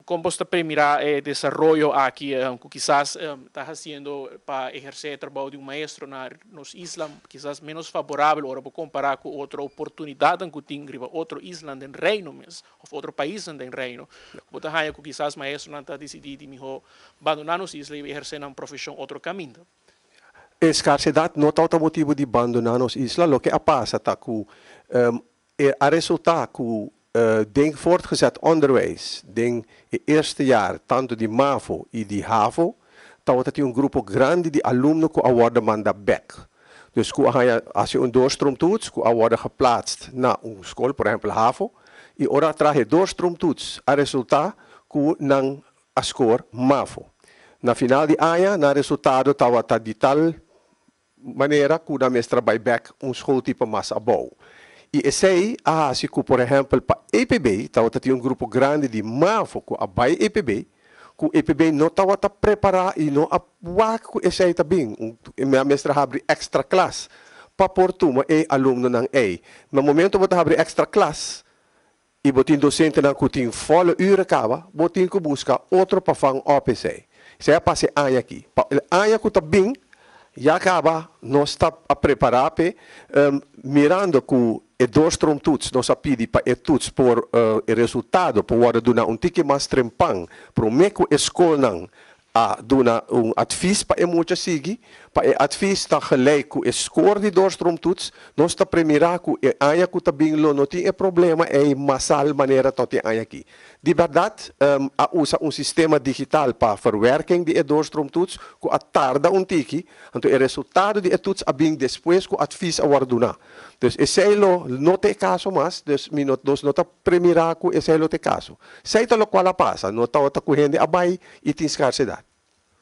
Kon bo ta premirá e desaroyo aki ku kisas ta hasiendo pa ehersé e trabou di un maestro na nos isla kisas ménos favorabel ora bo kompará ku otro oportunidatnan ku tin riba otro islanan den Reino mes òf otro paisnan den Reino? Bo ta haña ku kisas maestronan ta disidí di mihó bandoná nos isla i ehersé nan profeshon otro kaminda? E skarsedat no tabata motibu di bandoná nos isla. Loke a pasa ta ku a resultá ku den voortgezet onderwijs den e eerste jaar tantu di mavo i di havo tabata tin un grupo grandi di alumno ku a wòrdu manda bèk. Dus ku a haña hasi un doorstroomtoets ku a wòrdu geplaatst na un skol, por ehèmpel havo, i ora a traha e doorstroomtoets a resultá ku nan a skor mavo. Na final di aña nan resultado tabata di tal manera ku nan mester a bai bèk un schooltype mas abou. I esei a hasi ku por ehèmpel pa EPB tabata tin un grupo grandi di mavo ku a bai EPB, ku EPB no tabata prepará i no a wak ku esei ta bin. A mester a habri èkstra klas pa por tuma e alumnonan ei. Na momento bo ta habri èkstra klas i bo tin dosentenan ku tin volle uren kaba, bo tin ku buska otro pa vang op esei. Esei a pasa e aña aki. Pa e aña ku ta bin, ya kaba nos ta a prepará p'e, mirando ku e doorstroomtoets nos a pidi pa e toets por e resultado por wòrdu duna un tiki mas trempan promé ku e skolnan a duna un advies pa e mucha sigui, pa e advies ta gelijk ku e score di doorstroomtoets, nos ta premirá ku e aña ku ta bin lo no tin e problema ei masal manera ta tin aña aki. Di bèrdat a usa un sistema digital pa verwerking di e doorstroomtoets ku a tarda un tiki, anto e resultado di e toets a bin despues ku advies a wòrdu duná. Dus esei lo no ta e kaso mas, dus mi no nos no ta premirá ku esei lo ta e kaso. Esei ta lokual a pasa, no tabata ku hende a bai i tin skarsedat.